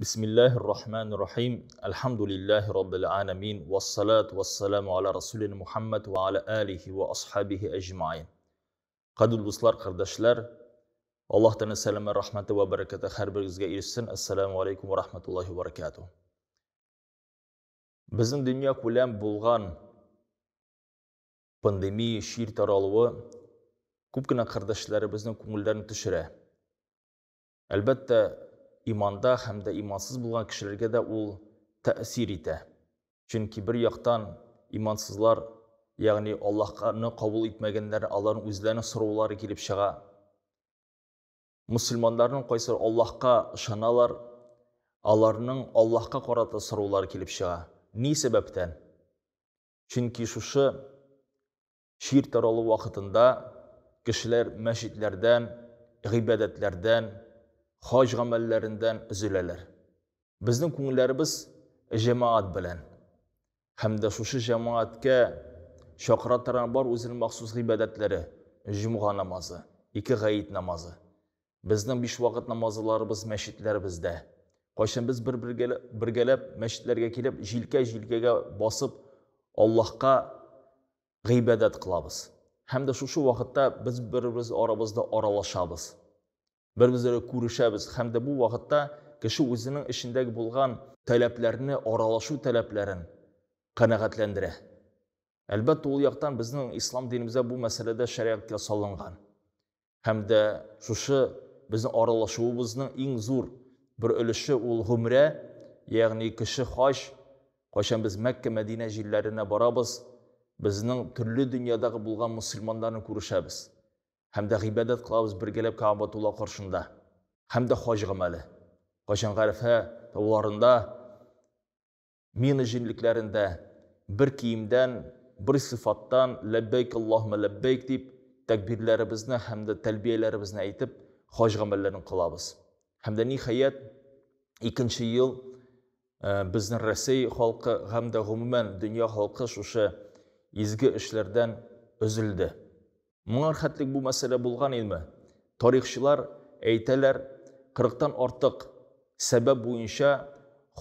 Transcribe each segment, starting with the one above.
Бисмиллаһир Рахманир Рахим. Әлхәмдүлиллаһи Раббил аламин. Вассалату вассаламу аля расулина Мухаммад ва аля алихи ва асхабихи әҗмаин. Кадерле дуслар, кардәшләр, Аллаһ Тәгалә сәламе, рәхмәте ва бәрәкәте һәрберегезгә ирешсен. Ассаламу алейкум ва рахматуллахи ва баракатуһ. Безнең дөнья күләм булган пандемия, чир таралуы күп кенә кардәшләребезнең күңелләрен төшерә. Әлбәттә, иманда һәм дә имансыз булган кешеләргә дә ул тәэсир итә. Чөнки бер яктан имансызлар, ягъни Аллаһны кабул итмәгәннәр, аларның үзләренең сораулары килеп чыга. Мөселманнарның кайсы Аллаһка ышаналар, аларның Аллаһка карата сораулары килеп чыга. Ни сәбәптән? Чөнки шушы чир таралу вакытында кешеләр мәчетләрдән, гыйбадәтләрдән, хаҗ гамәлләрендән өзеләләр. Безнең күңелләребез җәмәгать белән. Һәм дә шушы җәмәгатькә чакыра торган бар үзенең махсус гыйбадәтләре, җомга намазы, ике гаит намазы. Безнең биш вакыт намазларыбыз мәчетләребездә. Кайчан без бер бергәләп мәчетләргә килеп, җилкә-җилкәгә басып, Аллаһка гыйбадәт кылабыз. Һәм дә шушы вакытта без бер-беребез арабызда аралашабыз. Бер-беребез белән күрешәбез. Һәм дә бу вакытта кеше үзенең эчендәге булган таләпләрне, аралашу таләпләрен канәгатьләндерә. Әлбәттә, ул яктан безнең ислам динебездә бу мәсьәләдә шәригатькә салынган. Һәм дә шушы безнең аралашуыбызның иң зур бер өлеше ул гомрә, ягъни кеше хаҗ, кайчан без Мәккә, Мәдинә җирләренә барабыз, безнең төрле дөньядагы булган мөселманнарны күрешәбез. Һәм дә гыйбадәт кылабыз бергәләп Каабатулла каршында. Һәм дә хаҗ гамәле. Кайчан Гарәфә тауларында Мина җирлекләрендә бер киемдән, бер сыйфаттан ләббәйк Аллаһуммә ләббәйк дип тәкбирләребезне һәм дә тәлбияләребезне әйтеп хаҗ гамәлләрен кылабыз. Һәм дә ниһаять икенче ел э, безнең Рәсәй халкы һәм дә гомумән дөнья халкы шушы изге эшләрдән өзелде. Моңар хәтлек бу мәсьәлә булган идеме? Тарихчылар әйтәләр, кырыктан артык сәбәп буенча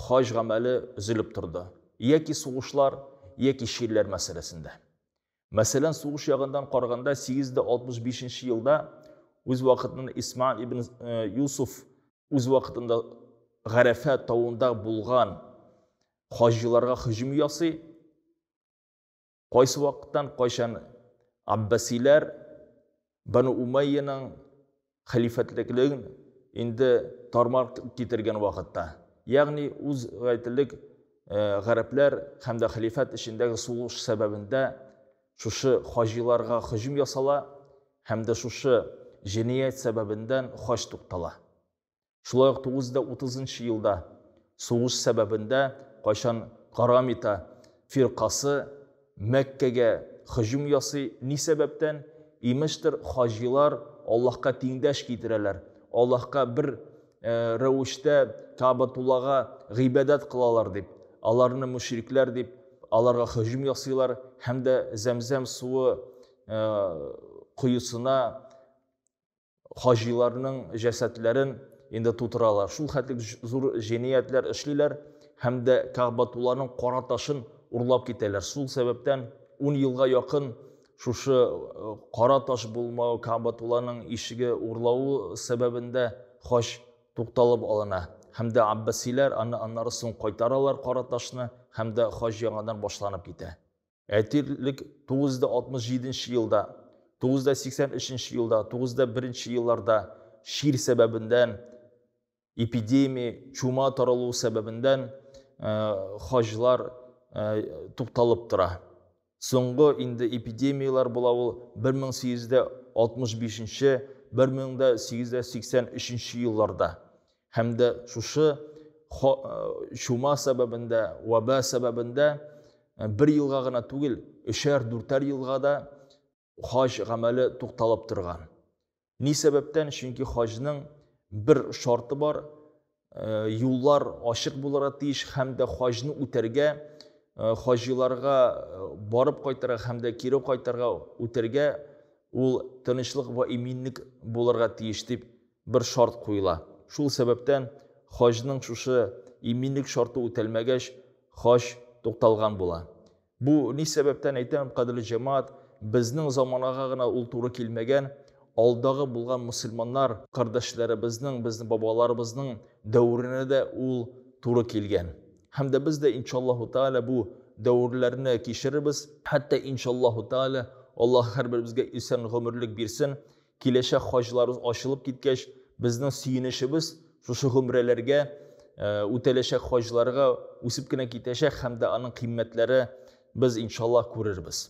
хаҗ гамәле өзелеп торды. Яки сугышлар, яки чирләр мәсьәләсендә. Мәсәлән, сугыш ягыннан караганда 865 нче елда үз вакытында Исмаил ибн э, Юсуф үз вакытында Гарәфә тавында булган хаҗиларга һөҗүм ясый. Кайсы вакыттан кайчан Аббасиләр Бану Умайяның хәлифәтлеклеген инде тармар китергән вакытта. Ягъни үз гайтелек э, гарәпләр һәм дә хәлифәт эчендәге сугыш сәбәбендә шушы хаҗиларга һөҗүм ясала һәм дә шушы җинаять сәбәбеннән хаҗ туктала. Шулай ук 930 нчы елда сугыш сәбәбендә, кайчан Карамита фиркасы Мәккәгә һөҗүм ясый, ни сәбәптән? Имештер, хаҗилар Аллаһка тиңдәш китерәләр, Аллаһка бер рәвештә Каабатуллага гыйбадәт кылалар дип, аларны мөшрикләр дип, аларга һөҗүм ясыйлар һәм дә Зәмзәм суы коесына хаҗиларның җәсәдләрен инде тутыралар. Шул хәтлек зур җинаятьләр эшлиләр һәм дә Кәгъбатулланың кара ташын урлап китәләр. Шул сәбәптән 10 елга якын шушы э, кара таш булмау, Кәгъбатулланың ишеге урлавы сәбәбендә хаҗ тукталып алына. Һәм дә Аббасиләр аны аннары соң кайтаралар кара ташны һәм дә хаҗ яңадан башланып китә. Әйтерлек, 967 нче елда, 983 нче елда, 901 нче елларда чир сәбәбендән, эпидемия, чума таралуы сәбәбендән хаҗлар тукталып тора. Соңгы инде эпидемияләр була ул 1865 нче, 1883 нче елларда. Һәм дә шушы чума сәбәбендә, ваба сәбәбендә бер елга гына түгел, өчәр, дүртәр елга да хаҗ гамәле тукталып торган. Ни сәбәптән? Чөнки хаҗның бер шарты бар, юллар ачык булырга тиеш һәм дә хаҗны үтәргә, хаҗиларга барып кайтырга һәм дә кире кайтырга үтәргә ул тынычлык вә иминлек булырга тиеш дип бер шарт куела. Шул сәбәптән хаҗның шушы иминлек шарты үтәлмәгәч, хаҗ тукталган була. Бу ни сәбәптән әйтәм, кадерле җәмәгать, безнең заманага гына ул туры килмәгән, алдагы булган мөселманнар, кардәшләребезнең, безнең бабаларыбызның дәверенә дә ул туры килгән. Һәм дә без дә иншаллаһу тааля бу дәверләрне кичерербез. Хәтта иншаллаһу тааля Аллаһ һәрберебезгә исән гомерлек бирсен. Киләчәк хаҗларыбыз ачылып киткәч, безнең сөенечебез шушы гомрәләргә, үтәләчәк хаҗларга үсеп кенә китәчәк һәм дә аның кыйммәтләре без иншаллаһ күрербез.